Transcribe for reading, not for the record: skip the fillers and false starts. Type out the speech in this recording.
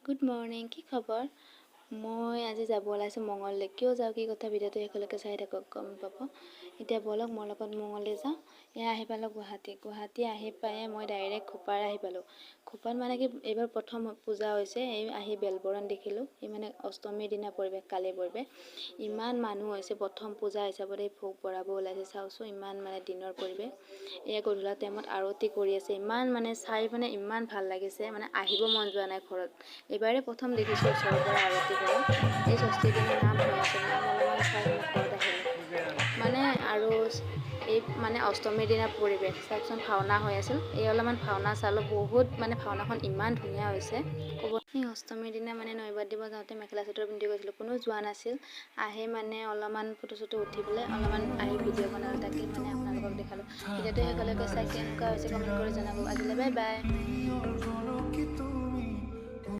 Good morning, কি খবৰ? মই আজি যাব ওলাইছোঁ মঙলদৈ। কিয় যাওঁ, কি কথা, ভিডিঅ'টো শেষলৈকে চাই থাকক, গম পাব। এতিয়া ব'লক মোৰ লগত মঙলদৈ যাওঁ। এয়া আহি পালোঁ গুৱাহাটী। গুৱাহাটী আহি পায়ে মই ডাইৰেক্ট খোপাৰ আহি পালোঁ। খোপাত মানে কি, এইবাৰ প্ৰথম পূজা হৈছে। এই আহি বেলবৰণ দেখিলোঁ। এই মানে অষ্টমীৰ দিনা পৰিৱেশ, কালি পৰিৱেশ, ইমান মানুহ হৈছে। প্ৰথম পূজা হিচাপত এই ভোগ বঢ়াব ওলাইছে। চাওঁচোন, ইমান মানে দিনৰ পৰিৱেশ। এয়া গধূলা টাইমত আৰতি কৰি আছে। ইমান মানে চাই মানে ইমান ভাল লাগিছে, মানে আহিব মন যোৱা নাই ঘৰত। এইবাৰেই প্ৰথম দেখিছোঁ ওচৰৰ পৰা আৰতি কৰা। এই ষষ্ঠীৰ দিনা নাম হৈ আছে। নাম অলপমান চাই মই ঘৰত আহিলোঁ মানে। আৰু এই মানে অষ্টমীৰ দিনা পৰিৱেশ চাওকচোন। ভাওনা হৈ আছিল। এই অলপমান ভাওনা চালোঁ। বহুত মানে ভাওনাখন ইমান ধুনীয়া হৈছে, ক'ব। সেই অষ্টমীৰ দিনা মানে নৈবদ্য দিব যাওঁতে মেখেলা চাদৰ পিন্ধি গৈছিলোঁ, কোনো যোৱা নাছিল। আহি মানে অলপমান ফটো চটো উঠি পেলাই অলপমান আহি ভিডিঅ' বনালোঁ, তাকে মানে আপোনালোকক দেখালোঁ। ভিডিঅ'টো শেষলৈকে চাই কেনেকুৱা হৈছে কমেণ্ট কৰি জনাব। আজিলৈ বাই বাই।